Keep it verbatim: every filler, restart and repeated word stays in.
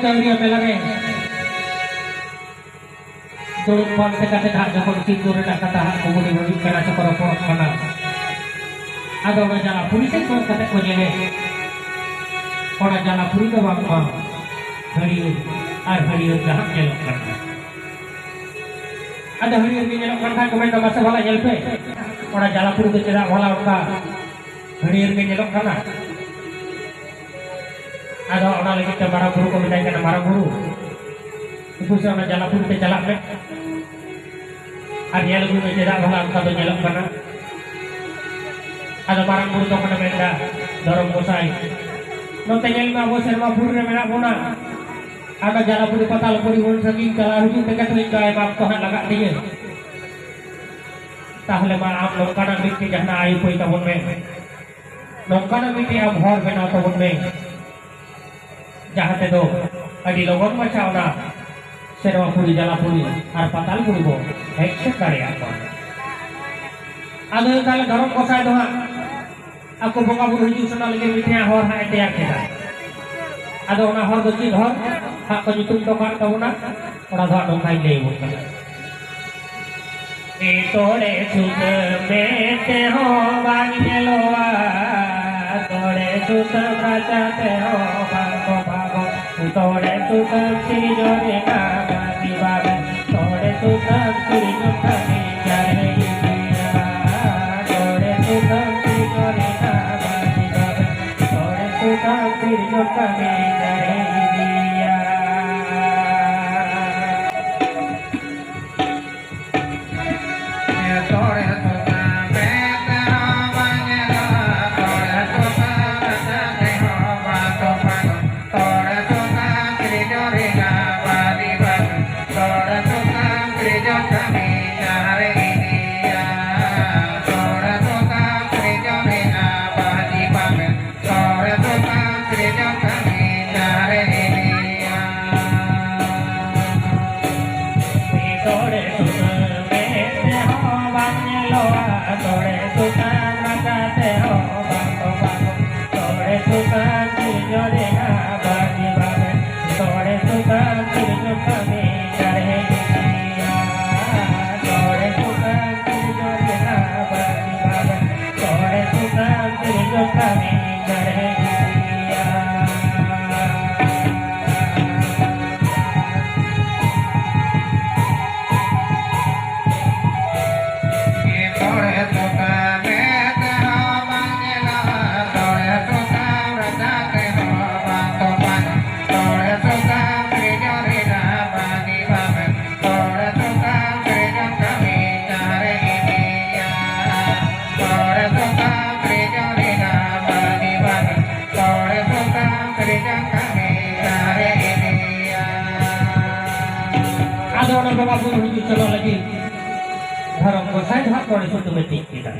ᱰᱟᱹᱝᱨᱤᱭᱟᱹ ᱢᱮᱞᱟ ᱨᱮ ᱫᱩᱲᱩᱵ ᱯᱟᱱᱛᱮ ᱠᱟᱛᱮ ᱦᱟᱸᱜ ᱡᱚᱠᱷᱚᱱ ᱥᱤᱸᱫᱩᱨ ᱨᱮᱱᱟᱜ ᱠᱟᱛᱷᱟ ᱦᱟᱸᱜ ᱠᱚ ᱵᱩᱰᱤ ᱵᱩᱰᱤᱜ ᱠᱟᱱᱟ ᱥᱮᱠᱚ ᱨᱚᱯᱚᱲᱚᱜ ᱠᱟᱱᱟ, ᱟᱫᱚ ᱚᱱᱟ ᱡᱟᱞᱟᱯᱩᱨᱤ ᱥᱮᱫ ᱠᱚᱭᱚᱜ ᱠᱟᱛᱮ ᱠᱚ ᱧᱮᱞᱮ, ᱚᱱᱟ ᱡᱟᱞᱟᱯᱩᱨᱤ ᱫᱚ ᱵᱟᱝ ᱵᱟᱝ ᱦᱟᱹᱨᱭᱟᱹᱲ ᱟᱨ ᱦᱟᱹᱨᱭᱟᱹᱲ ᱜᱮ ᱦᱟᱸᱜ ᱧᱮᱞᱚᱜ ᱠᱟᱱᱟ᱾ ᱟᱫᱚ ᱦᱟᱹᱨᱭᱟᱹᱲ ᱜᱮ ᱧᱮᱞᱚᱜ ᱠᱟᱱ ᱠᱷᱟᱱ ᱠᱚ ᱢᱮᱱᱫᱟ, ᱢᱟᱥᱮ ᱵᱷᱟᱞᱟ ᱧᱮᱞ ᱯᱮ, ᱚᱱᱟ ᱡᱟᱞᱟᱯᱩᱨᱤ ᱫᱚ ᱪᱮᱫᱟᱜ ᱵᱷᱟᱞᱟ ᱚᱱᱠᱟ ᱦᱟᱹᱨᱭᱟᱹᱲ ᱜᱮ ᱧᱮᱞᱚᱜ ᱠᱟᱱᱟ? ᱟᱫᱚ ᱚᱱᱟ ᱞᱟᱹᱜᱤᱫ ᱛᱮ ᱢᱟᱨᱟᱝ ᱵᱩᱨᱩ ᱠᱚ ᱢᱮᱛᱟᱭ ᱠᱟᱱᱟ, ᱢᱟᱨᱟᱝ ᱵᱩᱨᱩ, ᱩᱱᱠᱩ ᱥᱮ ᱚᱱᱟ ᱡᱟᱞᱟᱯᱩᱨᱤ ᱛᱮ ᱪᱟᱞᱟᱜ ᱢᱮ ᱟᱨ ᱧᱮᱞ ᱟᱹᱜᱩᱭ ᱢᱮ ᱪᱮᱫᱟᱜ ᱵᱷᱟᱞᱟ ᱚᱱᱠᱟ ᱫᱚ ᱧᱮᱞᱚᱜ ᱠᱟᱱᱟ᱾ ᱟᱫᱚ ᱢᱟᱨᱟᱝ ᱵᱩᱨᱩ ᱛᱚᱠᱷᱚᱱᱮ ᱢᱮᱱᱫᱟ, ᱫᱷᱚᱨᱚᱢ ᱜᱚᱸᱥᱟᱭ, ᱱᱚᱛᱮ ᱧᱮᱞ ᱢᱮ, ᱟᱵᱚ ᱥᱮᱨᱢᱟ ᱯᱩᱨᱤ ᱨᱮ ᱢᱮᱱᱟᱜ ᱵᱚᱱᱟ, ᱟᱨ ᱚᱱᱟ ᱡᱟᱞᱟᱯᱩᱨᱤ ᱯᱟᱛᱟᱞᱯᱩᱨᱤ ᱩᱱ ᱥᱟᱺᱜᱤᱧ ᱪᱟᱞᱟᱣ ᱦᱤᱡᱩᱜ ᱛᱮᱜᱮ ᱛᱚ ᱤᱧ ᱫᱚ ᱟᱭᱢᱟ ᱚᱠᱛᱚ ᱦᱟᱸᱜ ᱞᱟᱜᱟᱜ ᱛᱤᱧᱟᱹ᱾ ᱛᱟᱦᱞᱮ ᱢᱟ ᱟᱢ ᱱᱚᱝᱠᱟᱱᱟᱜ ᱢᱤᱫᱴᱮᱡ ᱡᱟᱦᱟᱱᱟᱜ ᱟᱭ ᱩᱯᱟᱹᱭ ᱛᱟᱵᱚᱱ ᱢᱮ, ᱱᱚᱝᱠᱟᱱᱟᱜ ᱢᱤᱫᱴᱮᱡ ᱟᱢ ᱦᱚᱨ ᱵᱮᱱᱟᱣ ᱛᱟᱵᱚᱱ ᱢᱮ, ᱡᱟᱦᱟᱸ ᱛᱮᱫᱚ ᱟᱹᱰᱤ ᱞᱚᱜᱚᱱ ᱢᱟᱪᱷᱟ ᱚᱱᱟ ᱥᱮᱨᱣᱟ ᱯᱩᱨᱤ, ᱡᱟᱞᱟ ᱯᱩᱨᱤ ᱟᱨ ᱯᱟᱛᱟᱞ ᱯᱩᱨᱤ ᱵᱚ ᱦᱮᱡ ᱥᱮᱴ ᱫᱟᱲᱮᱭᱟᱜ ᱢᱟ᱾ ᱟᱫᱚ ᱛᱟᱦᱞᱮ ᱫᱷᱚᱨᱚᱢ ᱜᱚᱸᱥᱟᱭ ᱫᱚ ᱦᱟᱸᱜ ᱟᱠᱚ ᱵᱚᱸᱜᱟ ᱵᱩᱨᱩ ᱦᱤᱡᱩᱜ ᱥᱮᱱᱚᱜ ᱞᱟᱹᱜᱤᱫ ᱢᱤᱫᱴᱮᱱ ᱦᱚᱨ ᱦᱟᱸᱜ ᱮ ᱛᱮᱭᱟᱨ ᱠᱮᱫᱟ᱾ ᱟᱫᱚ ᱚᱱᱟ ᱦᱚᱨ ᱫᱚ ᱪᱮᱫ ᱦᱚᱨ ᱦᱟᱸᱜ ᱠᱚ ᱧᱩᱛᱩᱢ ᱦᱚᱴᱚ ᱠᱟᱜ ᱛᱟᱵᱚᱱᱟ, ᱚᱱᱟ ᱫᱚ ᱦᱟᱸᱜ ᱱᱚᱝᱠᱟᱧ ᱞᱟᱹᱭ ᱟᱵᱚᱱ ᱠᱟᱱᱟ᱾ ᱮ ᱛᱚᱲᱮ ᱥᱩᱛᱟᱹᱢ ᱢᱮᱫ ᱛᱮᱦᱚᱸ ᱵᱟᱝ ᱧᱮᱞᱚᱜᱼᱟ, ᱛᱚᱲᱮ ᱥᱩᱛᱟᱹᱢ ᱨᱟᱪᱟ ᱛᱮᱦᱚᱸ ᱵᱟᱝ ᱛᱚᱯᱟᱜᱚᱜ, ᱛᱚᱲᱮ ᱥᱩᱛᱟᱹᱢ ᱥᱤᱨᱡᱚᱱ ᱨᱮᱱᱟᱜ ᱢᱟᱹᱡᱷᱤ ᱵᱟᱵᱟ, ᱛᱚᱲᱮ ᱥᱩᱛᱟᱹᱢ ᱥᱤᱨᱡᱚᱱ ᱠᱟᱹᱢᱤ ᱡᱟᱦᱮᱨ ᱤᱫᱤᱭᱟ, ᱛᱚᱲᱮ ᱥᱩᱛᱟᱹᱢ ᱥᱤᱨᱡᱚᱱ ᱨᱮᱱᱟᱜ ᱢᱟᱹᱡᱷᱤ ᱵᱟᱵᱟ, ᱛᱚᱲᱮ ᱥᱩᱛᱟᱹᱢ ᱥᱤᱨᱡᱚᱱ ᱠᱟᱹᱢᱤ ᱡᱟᱦᱮᱨ ᱤᱫᱤᱭᱟ᱾ ᱵᱟᱵᱟ ᱵᱚᱱ ᱦᱤᱡᱩᱜ ᱪᱟᱞᱟᱜ ᱞᱟᱹᱜᱤᱫ ᱫᱷᱚᱨᱚᱢ ᱜᱚᱸᱥᱟᱭ ᱫᱚ ᱦᱟᱸᱜ ᱠᱚᱲᱮ ᱥᱩᱛᱟᱹᱢᱮ ᱛᱤᱡ ᱠᱮᱫᱟ᱾